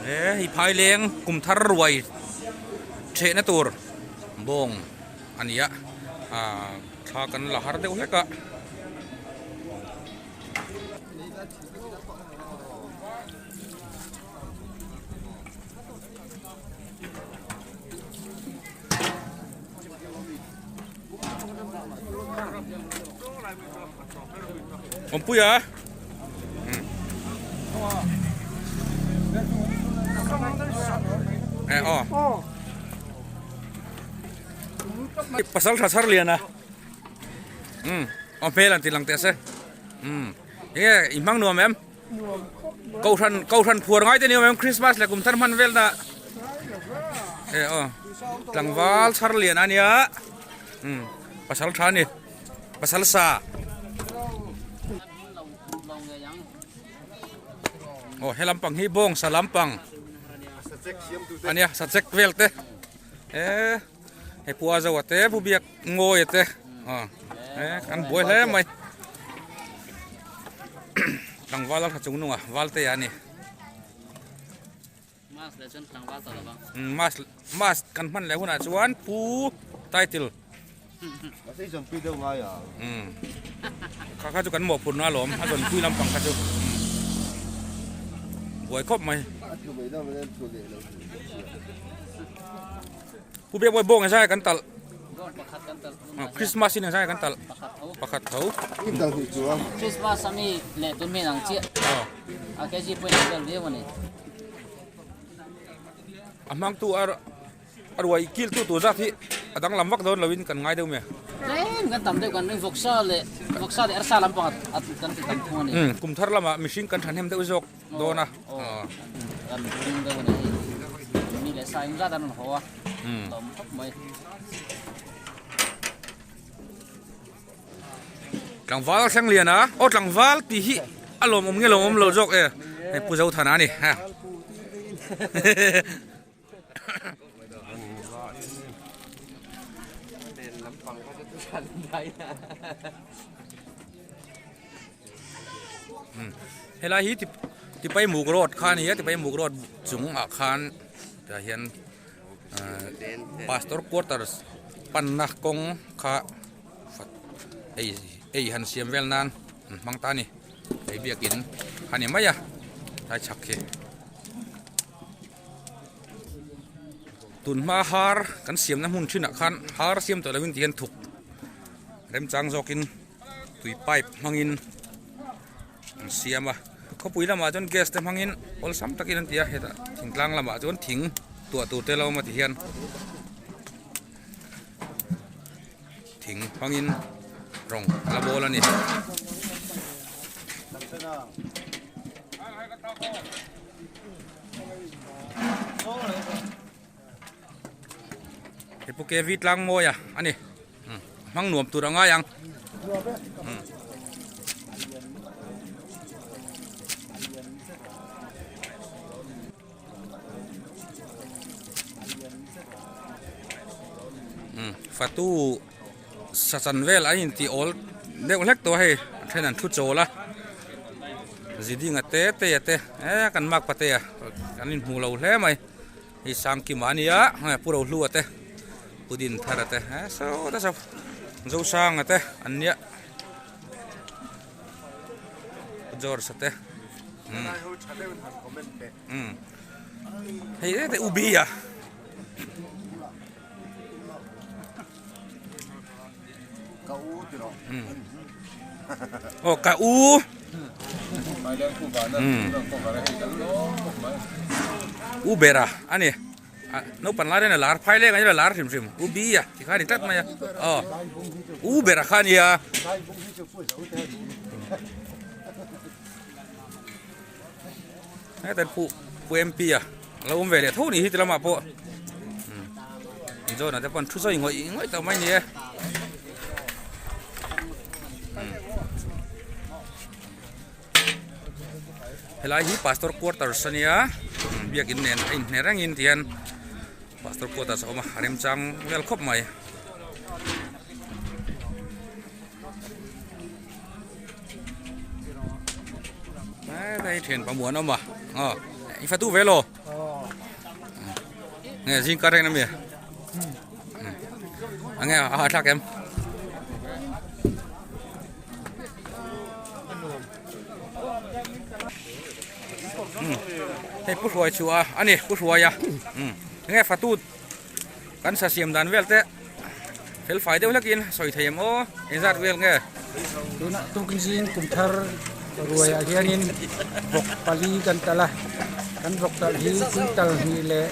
He hei phaileng kum thar ruai thehna tur bawng a ni a ah thla kan la har deuh hlek a. Awmpuia e aw pasal tha chhar lian a um aw hmel an ti lang teh se um enge i hmang nuam em Kohhran kohhran phuar ngai te ni awm em Christmas leh kum thar hman vel na e aw tlangval chhar lian a nia um pasal tha a ni pasal sa aw he lampang hi bawng sa lampang a nia sachek vel te e he pua zo a te pu biak ngawi a te aw e kan buai hle mai. Tlangval a tha chung nunga valte a ni. Mask leh chuan tlangval tawh lo vang. Mask mask kan hman leh hunah chuan pu title. Mahse i zawnpui deuh ngai a. Kha kha chu kan mawhphurhna alawm a zawnpui lampang kha chu. Buai khawp mai. A tlu mai deuh mai a tlu leh lo. Pu Biakbawi bawng e zai kan talh. Bawng pakhat kan talh. Christmas in zai kan talh. Pakhat tho. Christmas ami leh tun min ang chiah. A kg pawhin ang vel viau a ni. A hmangtu a ruai kiltu tur zat hi a danglam vak dawn loin kan ngai deuh mai. Tlem kan tam deuh kan ring vawksa leh vawksa leh arsa lampang a kan ti tam thung a ni. Kum thar lamah mihring kan thahnem deuh zawk dawn a. Kan ring deuh a ni. Mi leh sa engzat an rawn haw a. Lawm khawp mai. Tlangval thleng lian a aw tlangval tih hi a lawmawm nge lawmawm lo zawk e hei pu Zothana a ni ha helai hi Tipaimuk road kha a ni a Tipaimuk road chungah khan tah hian. Pastor quarters panna kawng kha ei ei han siam vel nan an hmang ta a ni hei biakin a ni mai a tlai chhak hi tun hma har kan siamna hmun thinah khan har siam tawh lovin ti hian thuk remchang zawkin tui pipe hmangin an siam a khawpui lamah chuan gas te hmangin awlsam takin an ti a hetah thingtlang lamah chuan thing tuah tur te lo awm a ti hian thing hmangin rawng a la bawl a ni. He pu KV tlang mawi a ani hmang nuam tur a ngai ang. Fatu sachan vel a inti awl deuh hlek tawh a hei a then an thu chawl a ziding a te te a te e kan mak pate a kan inhmu lo hle mai. Hei Sangkima a nia hei Pu Rohlua te Pu Dinthara te he saw ta saw Zosanga te an nia Pu George a te umm hei te te U Bia aw ka u u bera a ni naupang lai hian a lar phai leng a ni lar hrim hrim u bia ti kha a ni tlat mai a aw u bera kha a nia. Heta pu pu MP a lo awm ve leh tho ni hi ti lamah pawh John-a te pawh an thu sawi ngawih ngawih tawh mai a ni e helai hi pastor quarters a nia biakin nen a inhne rengin ti hian pastor quarters a awm a a remchang vel khawp mai. Hei thian pamuan awm a aw i fatu ve lo. Nge zing kar reng ami? Ange a hahthlak em? Hei pu hruai chu a ani pu hruai a enge fatut kan sa siam dan vel te fel fai deuh hlekin sawi thei em aw engzat vel nge. Tunah tukin zing kum thar ruai ah hianin vawk pali kan talh a kan vawk talh hi quintal hnih leh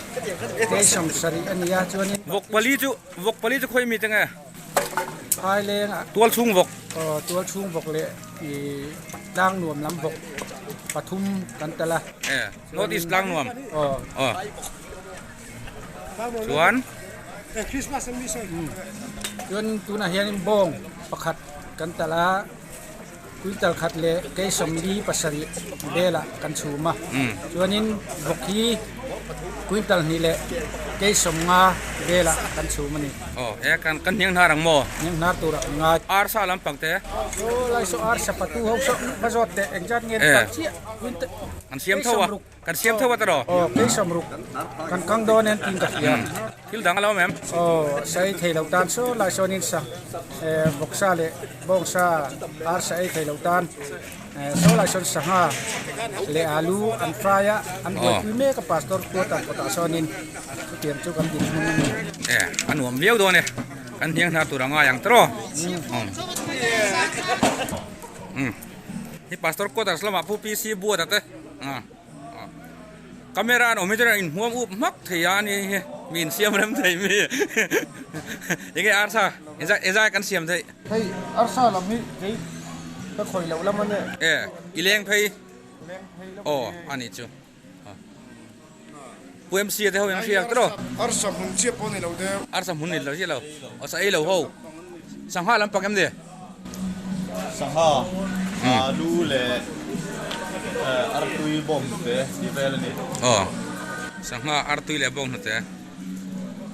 27 a ni a chuanin. Vawk pali chu vawk pali chu khawi mi te nge? Phaileng ah. Tual chhung vawk. Aw tual chhung vawk leh ih tlang nuam lam vawk pathum kan talh a. E North East tlang nuam. Aw. Aw. Chuan. Chuan tunah hianin bawng pakhat kan talh a quintal khat leh kei 47 velah kan chhum a chuanin vawk hi quintal hnih leh kei 50 velah kan chhum a ni. Aw e kan kan hniang hnar ang maw? Hniang hnar turah kan ngai. Arsa lampang te. Aw lai saw arsa patu ho saw va zawt teh engzat nge tak chiah quintal Kan siam tho a. Kan siam tho a ta rawh. Aw kei sawmruk kan kang dawn en tin ka hria. Thil dang a lo awm em? Aw sai thei lo tan saw lai sawnin sa vawksa leh bawngsa arsa ei thei lo tan saw lai sawn sangha leh alu an fry a an buaipui mek a pastor quarter kawtah sawnin chutiang chu kan dinhmun a ni. E a nuam viau dawn e kan hniang hnar tur a ngai ang tawh. Hi pastor quarters lamah pu PC buat a te. Camera an awm hi chuan in hmuam up hmak thei a ni hi mi in siam rem thei mi enge arsa ezai kan siam theih. Hei arsa lam hi kei ka khawi loh lam a nia. E i leng phei aw a nih chu Pu MC a te ho in a hriak tawh. Arsa hmun chiah pawh ni lo deuh. Arsa hmun ni lo chiah lo aw sa ei lo ho sangha lam pak em ni. Sangha, alu leh artui bawng hnute tih vel a ni. Aw, sangha, artui leh bawng hnute.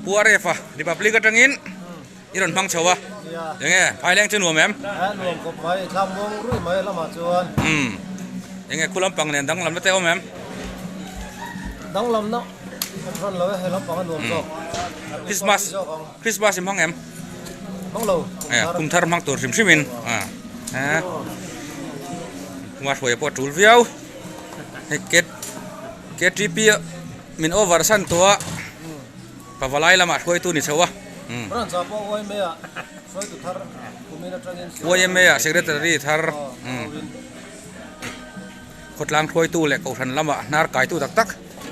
Pu Aref a, Republic atangin i rawn hmang chho a. Enge, Phaileng chu nuam em? A nuam khawp mai, thlam muang ruih mai lamah chuan. Umm, enge khu lampang nen danglamna te awm em? Danglamna an rawn lo e, he lampang a nuam zawk. Christmas, Christmas i hmang em? Hmang lo. Kum thar hmang tur hrim hrim in a kuma hruai pawh a tul viau. Hei KTP min over san tawh a pavalai lamah hruaitu ni chho a. YMA ah secretary thar khawtlang hruaitu leh kohhran lamah hnar kaitu tak tak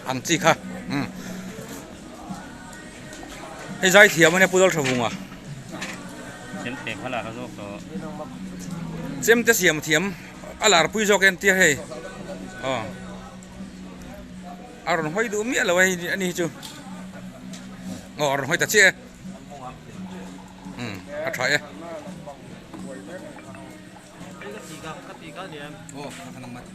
ang chi kha. Hei zai thiam ania Pu Lalthavunga. Chemte kha lar zawk tawh. Chemte siam thiam a lar pui zawk en tia hei. Aw. A rawn hawi duh miah lo hei ani hi chu. Aw a rawn hawi ta chiah e. Um a tha e. Aw ka nang mat.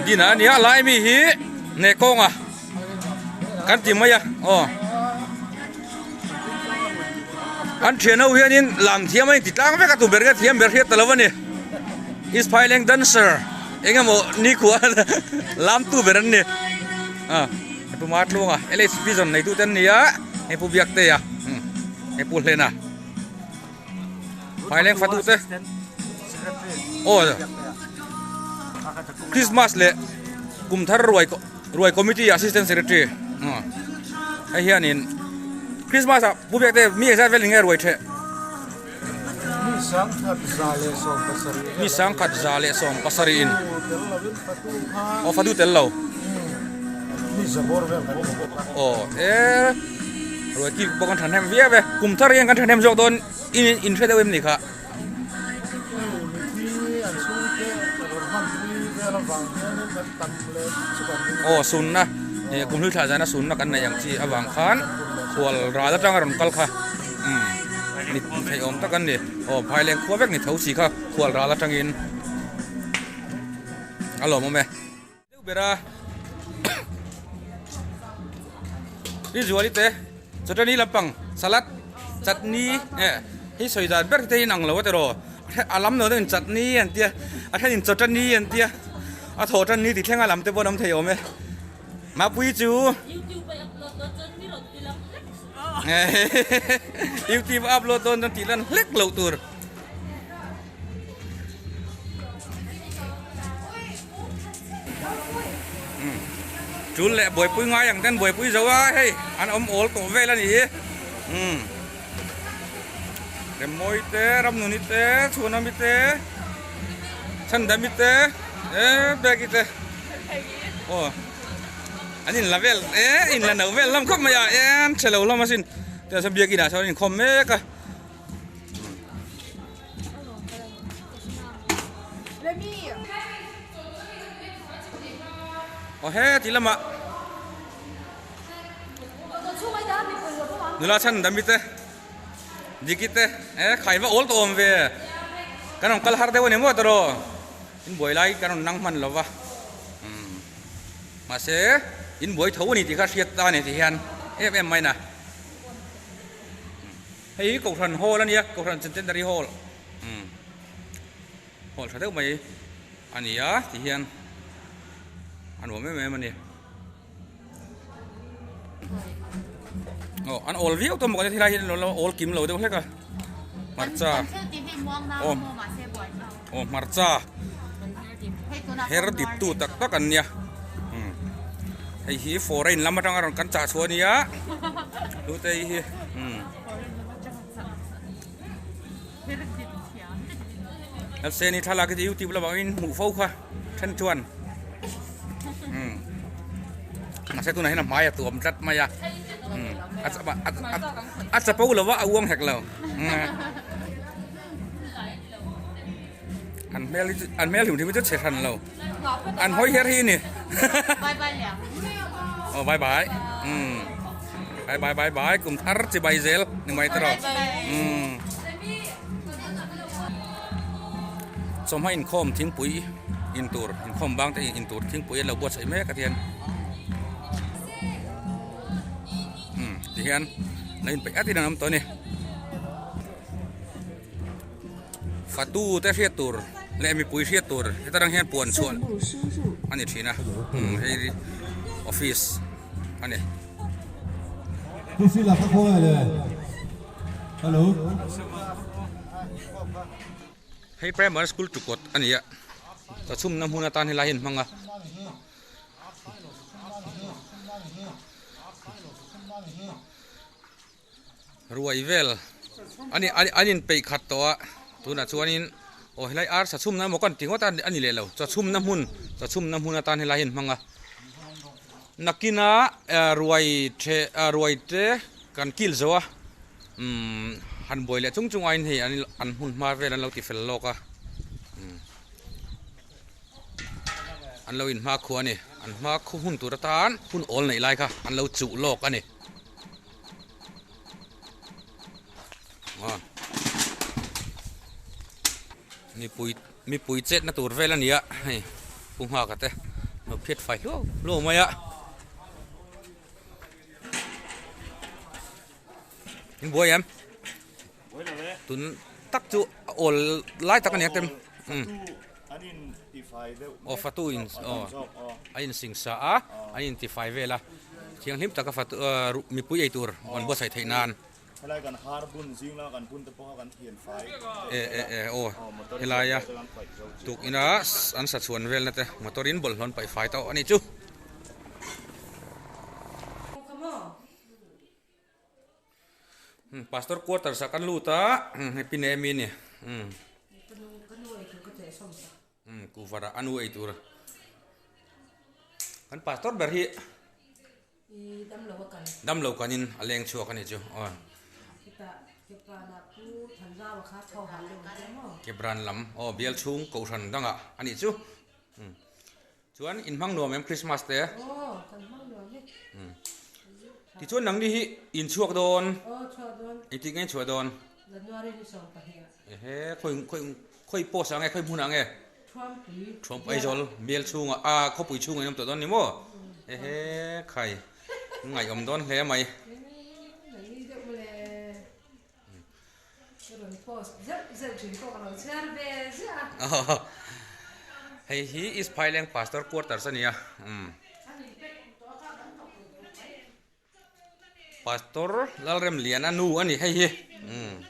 Dina a nia lai mi hi ne kawnga kan ti mai a aw an thian ho hianin lam thiam a inti tlang vek a tu ber nge thiam ber hriat ta lo a ni is phaileng dancer engemaw nikhua lam tu ber an ni a he pu Matluanga LHB zawn nei tute an ni a he pu Biaktea he pu Hlena. Phaileng fatu te aw Christmas leh kum thar ruai ruai committee assistant secretary hei hianin Christmas ah pu biak te mi engzat vel enge ruai theh mi sangkhat za leh sawm pasarih mi sangkhat za leh sawm pasarih in aw fatu tel lo mi zabawr vel kan aw e Ruai kik pawh kan thahnem viau e, kum thar hian kan thahnem zawk dawn in in hre deuh em ni kha? Aw sunna ih kum hlui thlah zana sunna kan neih ang chi avang khan khual ral atanga rawn kal kha umm ni theih awm tak an ni aw phaileng khua vek ni tho si kha khual ral atangin a lawmawm e. Deuh ber a ni zuali te chutani lampang salad chutney eh hei sawi dan ber te in ang lo a tiraw a lam lo deuhin chutney an tia a thenin chutani an tia. A thaw tan ni ti thlenga lam te pawh an awm thei awm e. Mapui chu YouTube a upload dawn chuan tih lan hlek loh tur. Tul leh buaipui ngai ang ten buaipui zo a hei an awm awl tawh vel a ni hi. Remmawii te Ramnuni te Chhuanawmi te Chhandami te eh Beki te aw an in la vel eh in la no vel hlawm khawp mai a en chhe lo hlawm asin tiang sawn biakin ah sawn an inkhawm mek a. Aw he ti lamah. Nula chhan dami te Diki te eh khai va awl tawh awm ve kan rawn kal har deuh a ni maw tawh in buai lai kan rawn nang hman lo va umm mahse in buai tho a ni tih kha hriat ta a ni tih hian em em mai na hei hi kohhran hall a nia kohhran centenary hall umm hall tha deuh mai a ni a ti hian a nuam em em a ni. Aw an awl viau tawh maw helai hi an lo awl kim lo deuh hlek a hmarcha aw aw hmarcha her dip tu tak tak an nia umm hei hi foreign lam atanga rawn kan chah chhuah a nia tute hi umm Lalseni thlalak hi chu youtube lamah in hmuh fo kha then chuan umm mahse tunah hian a hmai a tuam tlat mai a umm a chapo lo va a uang hek lo an hmel hi chu an hmel hlim hlim hi chu chhe hran lo an hawi her hi a ni aw bye bye umm bye bye bye bye kum thar chi bai zel ni mai te rawh umm. Chawhma inkhawm thingpui in tur inkhawm bang te in tur thingpui an lo buatsaih mek a tihian umm tihian lo inpeih at in an awm tawh a ni fatu te hriat tur leh mipui hriat tur heta tang hian puan chhuah a ni thin a umm hei office a ni. Hello. Hei primary school tukawt a ni a chawchhumna hmun atan helai hi an hmang a. Ruai vel an an inpeih khat tawh a tunah chuanin aw helai ar chawchhumna emaw ka ni ngawt a a ni leh lo chawchhumna hmun chawchhumna hmun atan helai hi an hmang a nakina ruai the ruai te kan kil zo a umm han buai leh chung chung aiin hei an an hmun hma vel an lo ti fel lawk a umm an lo inhma khua a ni an hma khaw hun tur atan hun awl neih lai kha an lo chuh lawk a ni. Mipui mipui chetna tur vel a ni a hei pu nghak a te lo phiat fai hluau hluau mai a in buai em tun tak chu a awl lai tak a ni a tem aw fatu in aw a in sing sa a a in tifai vel a thianghlim taka fatu mipui ei tur an buatsaih theih nan. Helai kan har bun zing lama kan bun te pawh kha kan thian fai e e e aw helaia tukina an sa chhuan velna te motor in bawlhhlawh an paih fai tawh a nih chu. Pastor quarters ah kan lut a hei pi Nemi a ni kuvar ah a nu ei tur kan pastor ber hi damlo kanin a leng chhuak a ni chu aw kebran lam aw bial chhung kohhran dangah a nih chu. Chuan in hmang nuam em Christmas te? Aw, kan hmang nuam e. Tichuan nangni hi in chhuak dawn? Aw, chhuak dawn. Engtik nge in chhuah dawn? January ni 12 ah. Ehe, khawi khawi khawi post ah nge, khawi hmunah nge? Thuampui. Thuampui Aizawl bial chhungah, ah khawpui chhungah in awm tawh dawn ni maw? Ehe, khai ngaihawm dawn hle mai. Nangni deuh mawle. Ka rawn post zeuh zeuh thin pawh ka lo chhiar ve ziah a. Hei hi East Phaileng Pastor Quarters a ni a umm Pastor Lalremliana nu a ni hei hi umm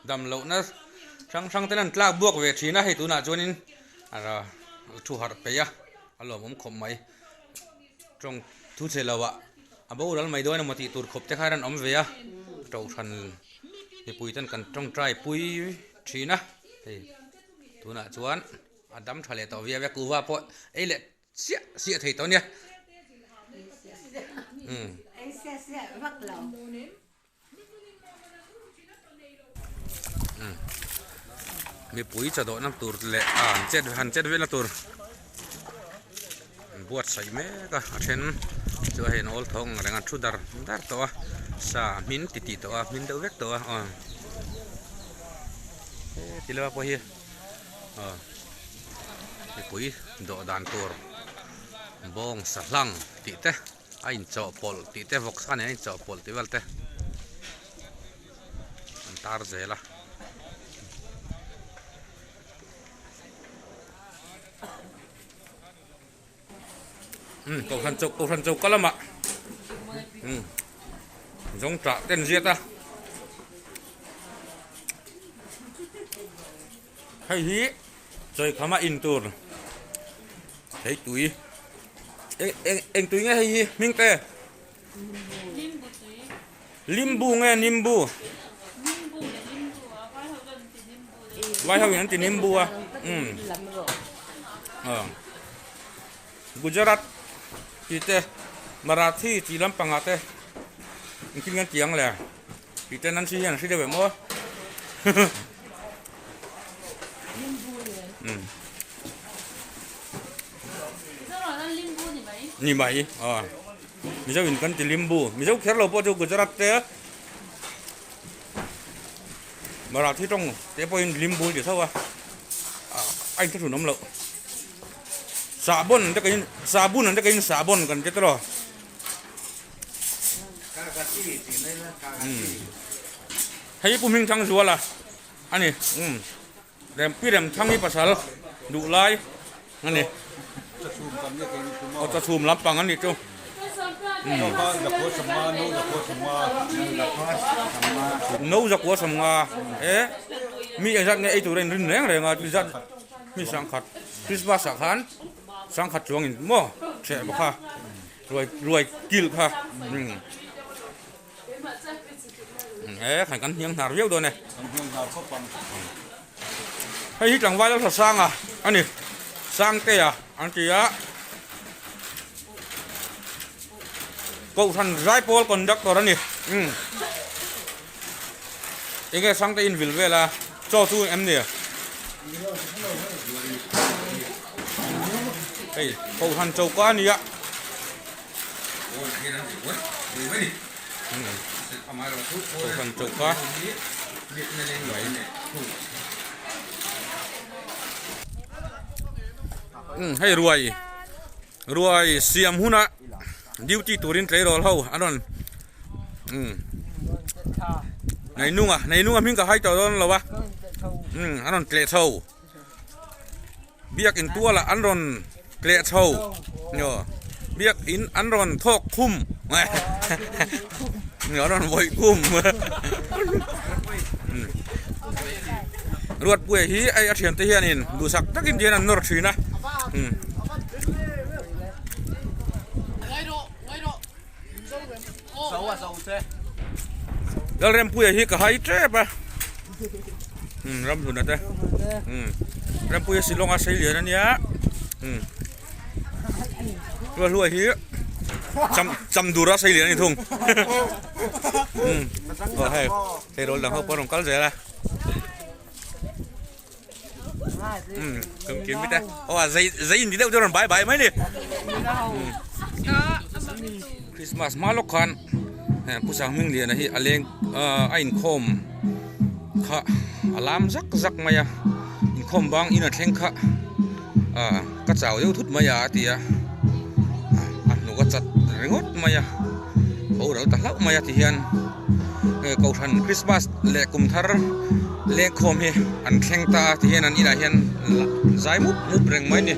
dam lohna hrang hrang ten an tlak buak ve thin a hei tunah chuanin a thu harh peih a a lawmawm khawp mai tawng thu chhe lo ah a boral mai dawn emaw tih tur khawp te khan an awm ve a tohhran mipui ten kan tawngtai pui thin a hei. Tunah chuan a dam tha leh tawh viau e, kuhva pawh ei leh chiah chiah thei tawh ania. Umm. Umm. Mipui chawdawhna tur leh a han chet han chet velna tur an buatsaih mek a, a then chu a hei an awl thawng ang reng a thu dar dar tawh a, sa a hmin ti tih tawh a, hmin deuh vek tawh a aw. He ti lama pawh hi aw mipui dawh dan tur bawng sa hlang tih te a inchawhpawlh tih te vawksa nen a inchawhpawlh tih vel te an tar zel a. Umm kohhran chauh kohhran choka lamah umm zawng tah te an ziat a hei hi chawikhama in tur thei tui eng eng eng tui nge hei hi hming te limbu nge nimbu vai ho in an ti nimbu a umm Gujarat tih te Marathi tih lampangah te engtin nge an tih ang le tih te Nancy hian a hre deuh em aw ni mai aw Mizo in kan ti limbu Mizo kher lo pawh chu Gujarat te Marathi tawng te pawhin limbu an ti tho a a inthlahrun awm loh sahbawn te ka in sahbun an te ka in sahbawn kan ti tawh hei pu hming thang zual a ani um rempi rem thang hi pasal duh lai ani aw chachhum lampang ani chu no zakua sawmnga e mi engzat nge ei tur a inrin reng reng a tizat mi sangkhat Christmas ah khan sangkhat chuang in maw hreh bawk a ruai ruai kil kha umm e khan kan hniang hnar viau dawn e hei hi tlangval a hla sang a ani sangtea an ti a kohhran zaipawl conductor ani umm enge sangte in vil vel a chaw chu em ni hei kohhran choka a ni a. Kohhran choka umm hei ruai ruai siam huna duty turin tleirawl ho an rawn umm neinunga neinunga hming ka hai tawh dawn lo a umm an rawn tleh chho. Biakin tualah an rawn tleh chho biakin an rawn thawk khum an rawn vawih khum Ruatpuia hi hei a thiante hianin duhsak takin tihian an nawr thin a. Lalrempuia hi ka hai tep a umm ramhluna te umm Rempuia Shillong a sei lian ania umm Hluahluai hi cham cham dura sei lian a ni thung umm aw hei tleirawl dang ho pawh a rawn kal zel a umm kum kim te aw a zei zei in ti deuh chu a rawn bai bai mai a ni Christmas hma lawk khan pu Sanghmingliana hi a leng a inkhawm kha a lam zak zak mai a inkhawm bang in a thleng kha ah ka chau deuh thut mai a a ti a a hnuk a chat ringawt mai a boral ta hlauh mai a ti hian. Kohhran Christmas leh kum thar Lengkhawm hi an thleng ta a tihian an inah hian zai mup mup reng mai a ni.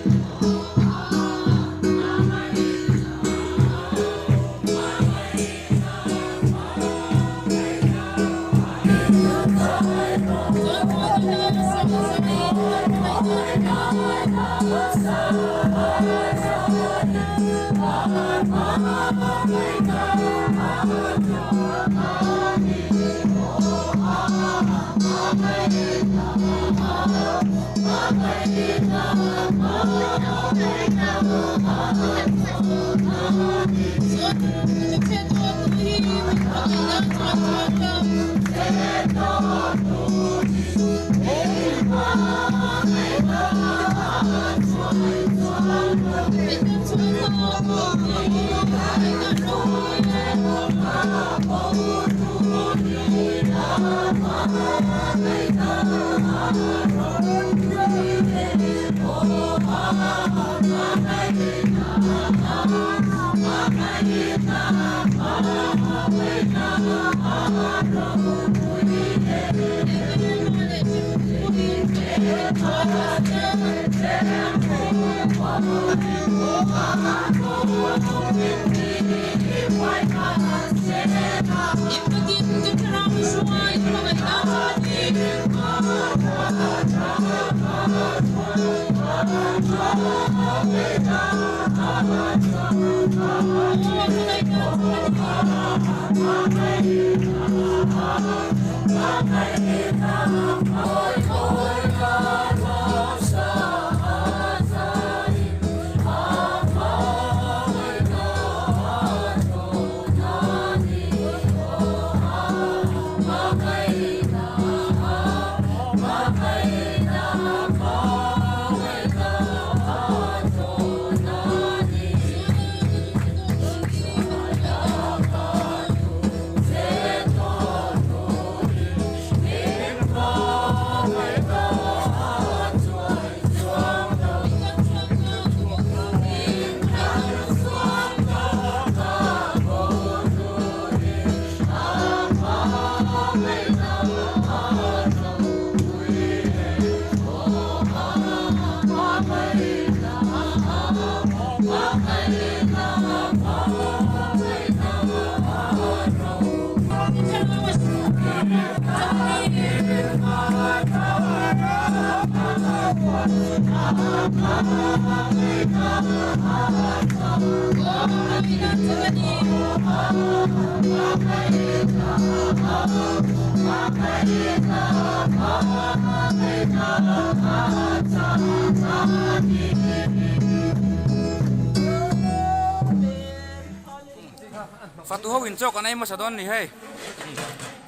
Fatu ho in chawk an ei hmasa dawn ni hei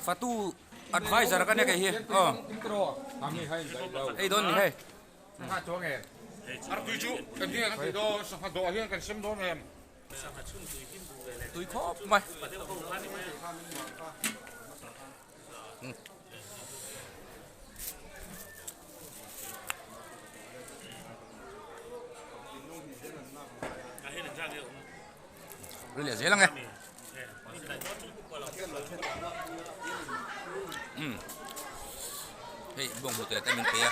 Fatu advisor ka nia kei hi aw ei dawn ni hei. Tui khawp mai. Ri leh zel ang e. Umm hei bawng hnute te min pe a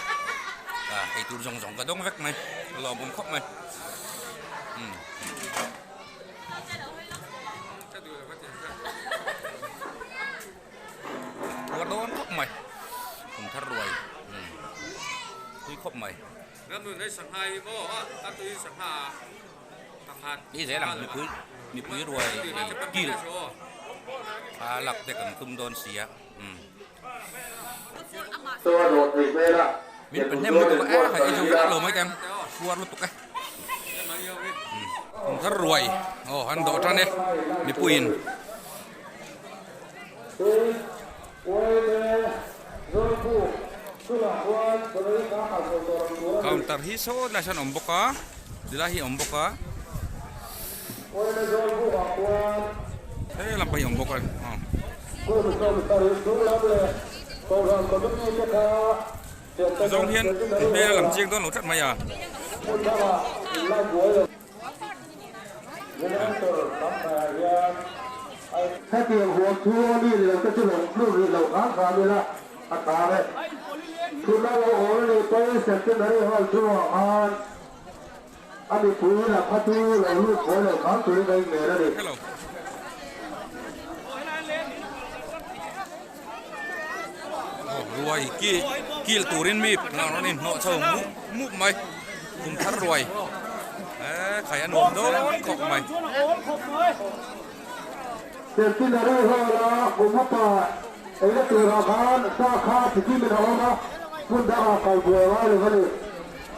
ah ei tur zawng zawng ka dawng vek mai a lawmawm khawp mai umm. Puar dawn khawp mai kum thar ruai umm tui khawp mai. Ni zel ang mipui mipui ruai kil a lak te kan tum dawn si a umm. Min pe hnem lutuk a e hei ei zo vek lo mai teng puar lutuk e kum thar ruai aw an dawh tan e mipuiin. Counter hi saw lai sawn a awm bawk a tilai hi a awm bawk a he lam pawh hi a awm bawk a aw. Zawng hian hmel a lang chiang dawn lo tlat mai a. Hetiang huam thu a mi lo te chu lo tluk rih lo hram hram ila. A tar e. Thutna lo awl a nih pawhin Centenary Hall chungah khan a mipui lam kha chu lo lut buai lo hram turin a inmel a ni. Ruai ki kil turin mi rawn inhnawh chho mup mup mai kum thar ruai eh khai a nuam dawn khawp mai. Centenary Hall-a kum upa eina turah khan sa kha chikim in a awm a, hmun dangah kal buai ngai lo a ni.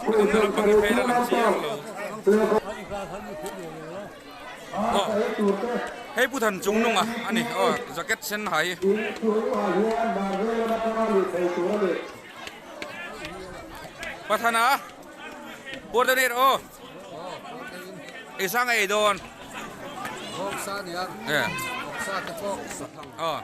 Kum 70 chung lampang lehkha ei tur te. Hei Pu Than chung nunga a ni aw jacket sen hai. In chhungah hian Marvel lam atanga luh thei tur a ni. Pathana Coordinator aw. I sang ei dawn. Vawksa nia. Eh. Vawksa te pawh sahlang. Aw.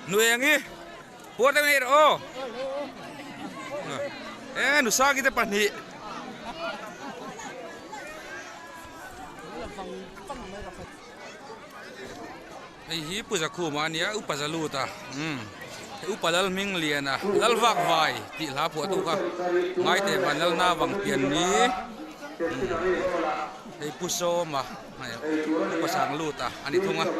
Nu eng i puar deuh nei rawh aw. Eh nu sang i te pahnih. Hei hi Pu Zakhuma a nia, Upa Zaluta umm hei Upa Lalhmingliana Lalvakvai tih hla phuah tu kha Ngaite Vanlalna vang pian ni umm hei Pu Sawma hei Upa Sangluta a ni thung a umm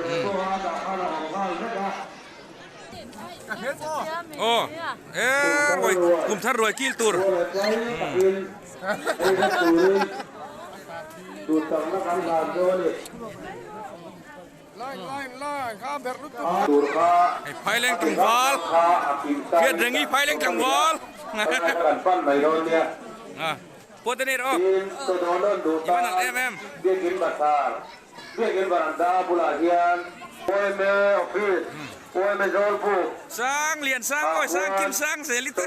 aw eee ruai kum thar ruai kil tur umm. Hei phaileng tlangval hriat rengi phaileng tlangval pawt a ni rawh i va nalh em em. Sang lian sang mawi sang kim sang zel i te.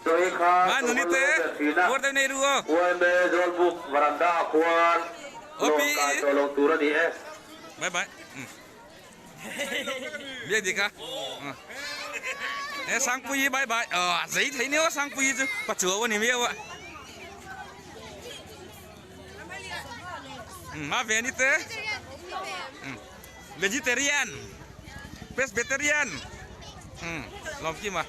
Ngai nuni te puar deuh nei ru aw. Aw pi Bye bye Biak dik a E Sangpuii bye bye aw a zei thei nia aw Sangpuii chu pachuau a ni miau a Ma ve ni te Vegetarian Presbyterian Lawm kim a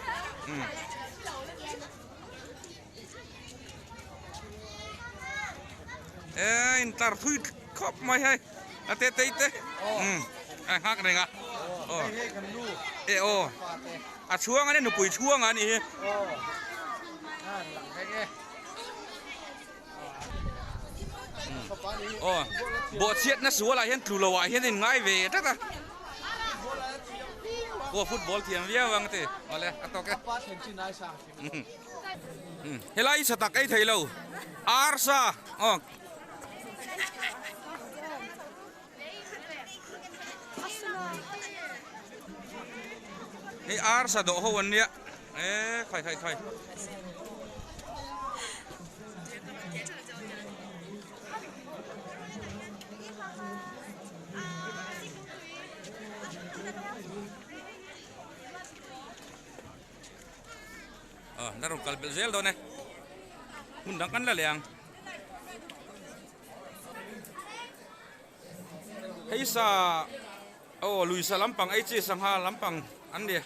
E in tlar thui khawp mai hei a te te te a nghak reng a e aw a chhuang a ni nupui chhuang a ni hi. Aw bawhchhiatna sualah hian tlu loah hian in ngai ve tlat a aw football thiam viau ang ti awle a tawk e helai hi satak ei thei lo arsa aw hei arsa dawh ho an nia e khai khai khai. Aw la rawn kal belh zel dawn e hmun dang kan la leh ang. Hei sa aw lui sa lampang ei chi sangha lampang an ni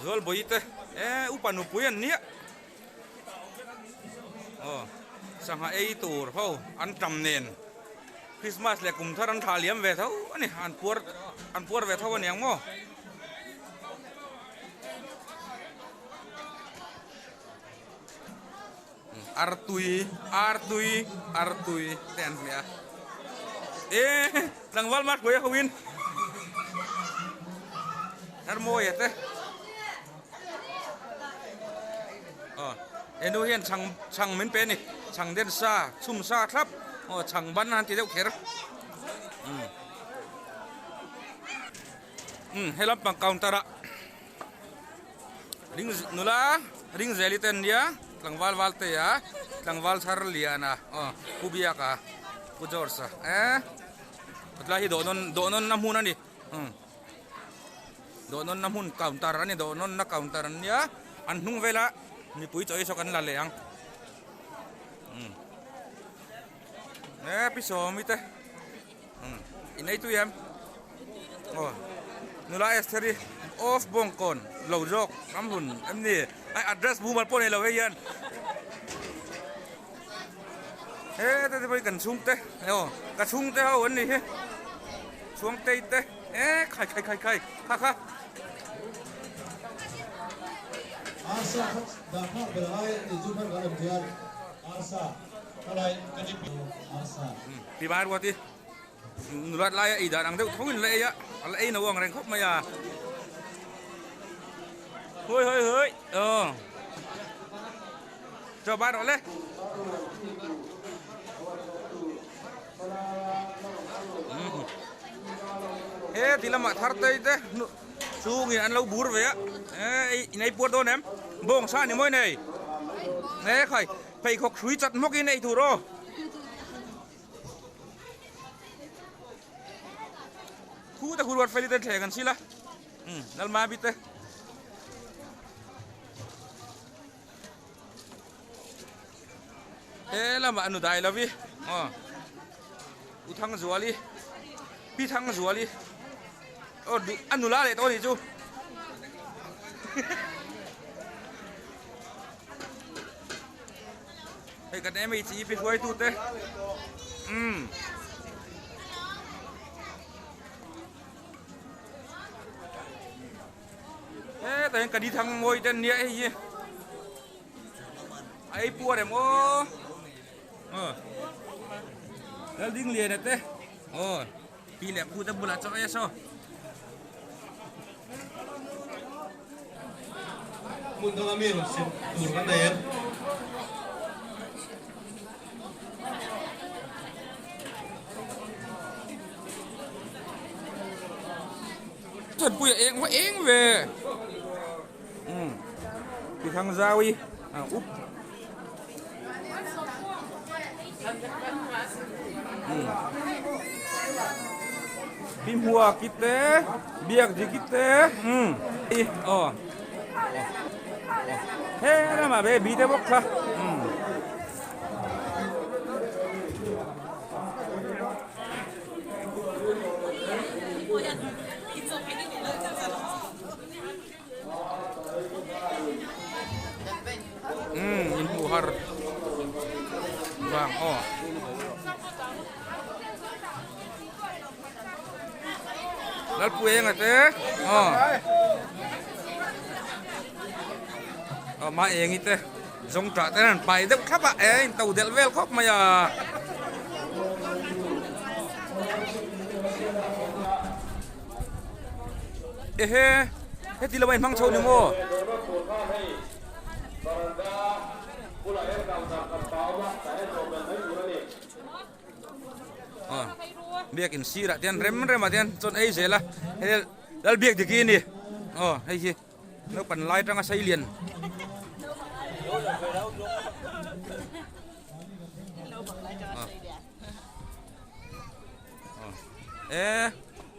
zualbawi te eh upa nupui an nia aw sangha ei tur ho an tam nen Christmas leh kum thar an thah liam ve tho a ni an puar an puar ve tho a niang maw. Artui artui artui te an hmeh a e tlangval mah hruai a ho in hermawia te aw henu hian chhang chhang min pe a ni chhang den sa chhum sa thlap aw chhang ban a han ti deuh kher umm umm he lampang counter ah. Ring nula ring zeli te an nia tlangval val te a tlangval thar lian a aw pu biak a pu george a eh hetlai hi dawh nawn dawh nawn na hmun a ni umm dawh nawn na hmun counter a ni dawh nawn na counter an nia an hnung vela. Mipui chaw ei saw kan la leh ang. Umm. E pi sawmi te. Umm. In ei tui em? Aw. Nula Estheri off bawngkawn lo zawk ram hun em ni? Ai address mumal pawh nei lo hei hian. He te te pawh hi kan chhungte aw ka chhungte ho an ni hi. Chhuangtei te e khai khai khai khai kha kha. Arsa kha dah phak ber ai tih chu hman kan awm thei a, arsa khawlai ka ti arsa. Pi Mai Ruati nulat laia ei dan ang deuh tho in la ei a, a la ei no ang reng khawp mai a. Hawi hawi hawi aw. Chaw bai rawh le. He ti lamah thar tei te chungin an lo bur ve a e in ei puar dawn em bawng sa ni mawi nei e khai pheikhawk hrui chat hmawk in ei tur aw khu te khu ruat feli te thleng an sila um lalma bi te He lamah nu dai lovi aw U Thangzuali Pi Thangzuali aw a nula leh tawh a nih chu hei kan MHEP hruaitu te umm. Hetah hian ka ni thang mawi te an nia hei hi a ei puar em aw aw lal ding lian te aw pi leh pu te bulah chaw ei a saw. Hmun danga mi rawn sem tur kan nei em? Thanpui a eng va eng ve umm ti thang zau i a up umm pi hmua ki te biak dik ki te umm i aw he lamah ve bi te bawk kha umm. Umm in hmuh har vang aw. Lalpui enga te aw aw mah engi te zawng tah te an pai deuh thlap a e in to delh vel khawp mai a. Ehe heti lama inhmang chho ni maw? Aw biakin sirah te hian rem remah te hian chawn ei zel a hei lal biak dik hi a ni aw hei hi naupang lai atanga sei lian. E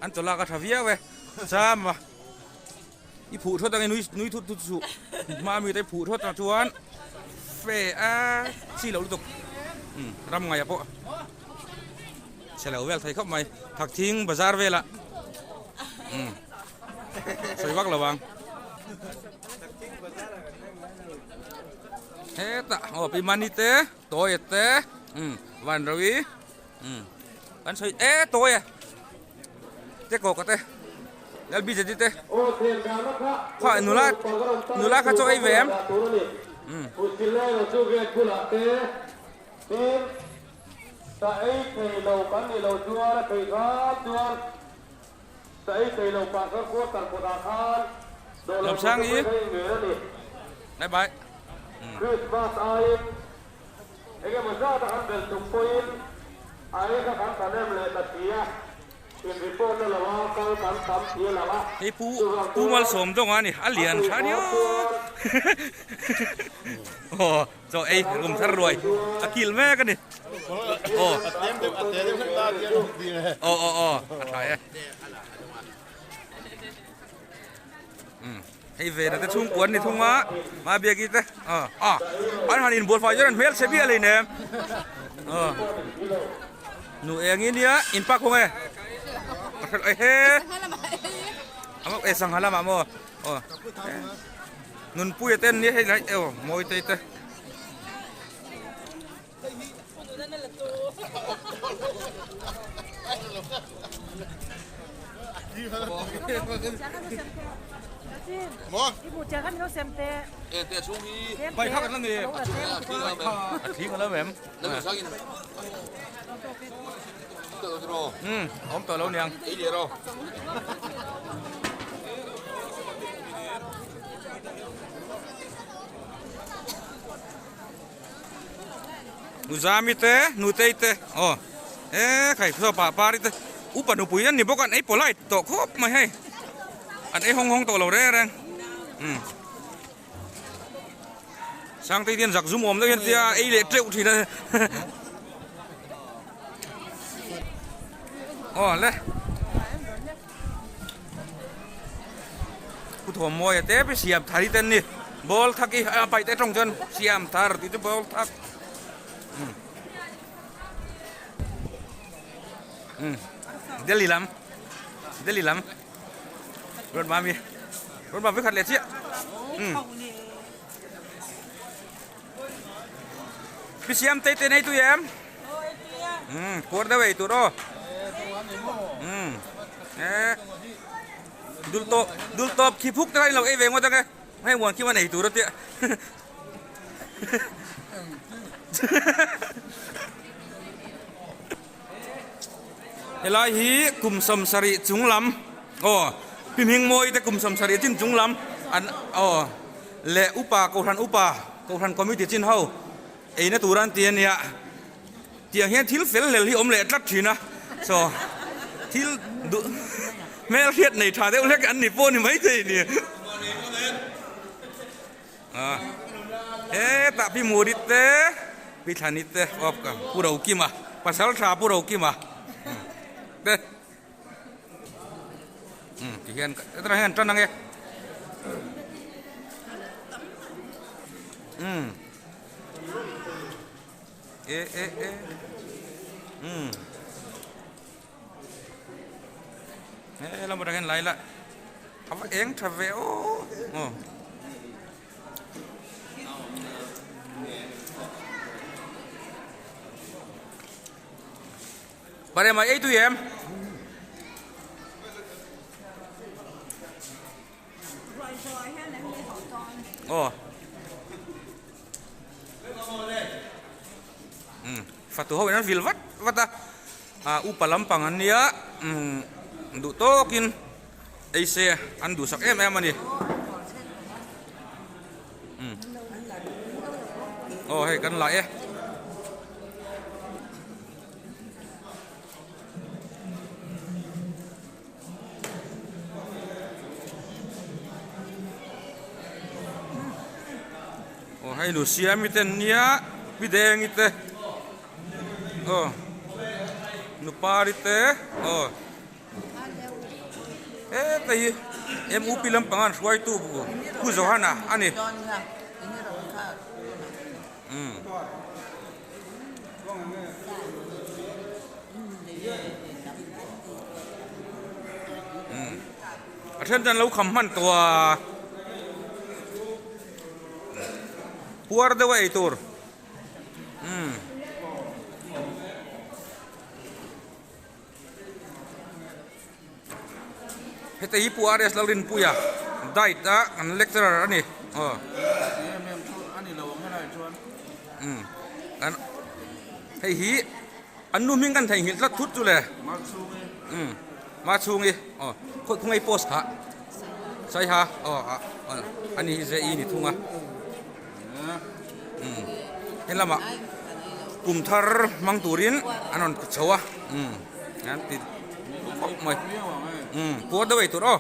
an chaw lak a tha viau e cham a i phuh thawt ang i nui nui thut thut suh hma mi te phuh thawt ang chuan fe a chi loh lutuk um ram ngaih ah pawh chhe lo vel thei khawp mai thak thing bazar velah um sawi vak lo ang hetah aw pi mani te tawi te um van ro i um kan sawi e tawi a te kawk a te lal bj te khaw nula nula kha chaw ei ve em um Lawmsang i bye bye Engemaw zat a kan bel tum pawhin a ei kha kan thanem leh ta si a, in report na lo a kal kan tam si a lang a, Hei pu chuvang pu chuan Malsawm dawng a ni a a lian thei tha nia hram chuan aw chaw ei rum thar ruai a kil mek a ni aw aw aw aw a tha e. Hei vena te chhungkua an ni thung a ma biaki te ah ah an han inbual fai chuan an hmel chhe bial hleinem ah nu eng i nia in pak kawng e ka hre lo ehe e sangha lamah maw aw nunpuia te an nia hei lai aw mawi te te. Awm tawh lo niang. Nuzami te Nutei te aw e khai saw pah pari te upa nupui an ni bawk a an ei polite tawh khawp mai hei an ei hawng hawng tawh lo reng reng umm Sangtei te hian zak zum awm deuh hian tia ei leh teuh thin a aw le. Pu Thawmawia te pi siam thar hi te an ni ball thak hi a paih te atang chuan siam thar tih chu ball thak umm Delhi lam Delhi lam rawn mami rawn mami khat leh chiah umm pi siam te te nei tui em umm puar deuh ei tur aw umm e dul tawp dul tawp khi phuk te kha in lo ei ve ngawt ang e hei muan khi man ei tur a tia helai hi kum sawmsarih chung lam aw pi hming mawi te kum sawmsarih chin chung lam an aw leh upa kohhran upa kohhran committee chin ho eina tur an ti ania tiang hian thil fel hlel hi awm leh tlat thin a saw thil duh hmel hriat nei tha deuh hlek an ni pawh ni maithei ni a hetah pi Murit te pi Thlani te aw ka Pu Rokima pasal tha Pu Rokima te umm ti hian hetah hian tan ang e umm e e e umm he lamah hian lai la a va eng tha ve aw aw Parema ei tui em aw umm fatu ho in an vil vat vat a ah upa lampang an nia umm duh tawkin ei se an duhsak em em a ni umm aw hei kan la e. Aw hei lu siami te an nia pi dengi te aw nupari te aw heta hi mup lampang an hruaitu pu Johana a ni umm. A then chuan lo kham hman tawh a puar deuh a ei tur umm heta hi pu RS Lalrinpuia diet a an lecturer a ni aw umm an hei hi an nu hming kan theihnghilh tlat thut chu le umm Machhungi aw khawi khawngaih post kha Saiha aw ah ani hi JE ni thung a umm helamah kum thar hmang turin an rawn chho a umm an ti khawp mai umm puar deuh ei tur aw.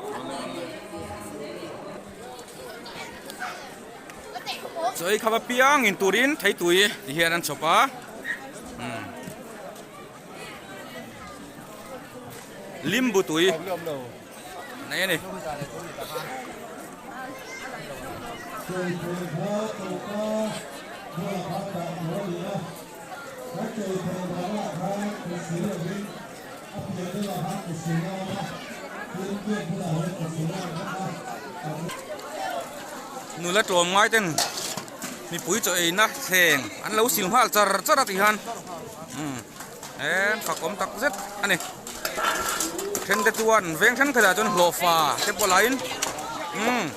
Chaw ei kham apiang in turin theitui ti hian an chhawp a umm. Limbu tui nei a ni. Chei phei kha choka bulah khan dah tur a ni a, kan chei phei danah khan kut sil lovin a piah deuhah khan kut silna a awm a, tin gate bulah hian kut silna a awm bawk a, kan. Nula tlawm ngai ten mipui chaw eina thleng an lo sil nghal char char a tih hian umm he fakawm tak zet a ni then te chuan veng thenkhatah chuan hlawhfa te pawh lain umm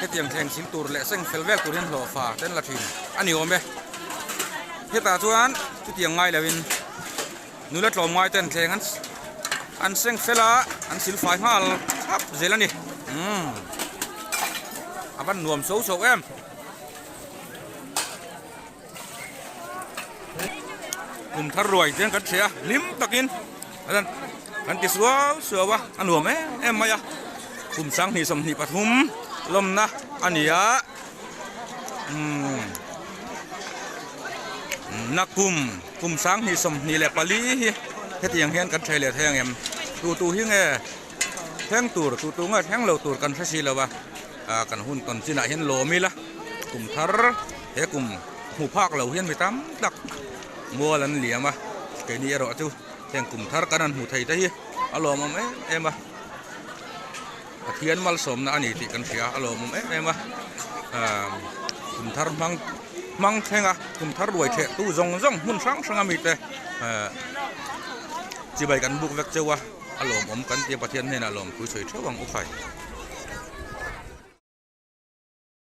hetiang thleng sil tur leh seng fel vel tur hian hlawhfa te an la thin a ni awm e hetah chuan chutiang ngai loin nula tlawm ngai ten thleng an an seng fel a an sil fai nghal thap zel a ni umm a van nuam so so em. Kum thar ruai te kan hria a hlim takin kan ti suau suau a a nuam em em mai a kum sanghnih 23 lawmna a ni a umm nakum kum sanghnih 24 hi hetiang hian kan hreh leh thei ang em tu tu hi nge thleng tur tu tu nge thleng lo tur kan hre si lo a. Ah kan hun tawn chinah hian lawm ila kum thar he kum hmu phak lo hian mi tam tak mual an liam a keini erawh chu heng kum thar kan han hmu thei te hi a lawmawm em em a Pathian malsawmna a ni tih kan hria a lawmawm em em a ah kum thar hmang hmang thleng a kum thar ruai theh tu zawng zawng hmun hrang hrang a mite ah chibai kan buk vek cheu a a lawmawm kan tia Pathian hnenah lawmthu sawi theuh ang u khai.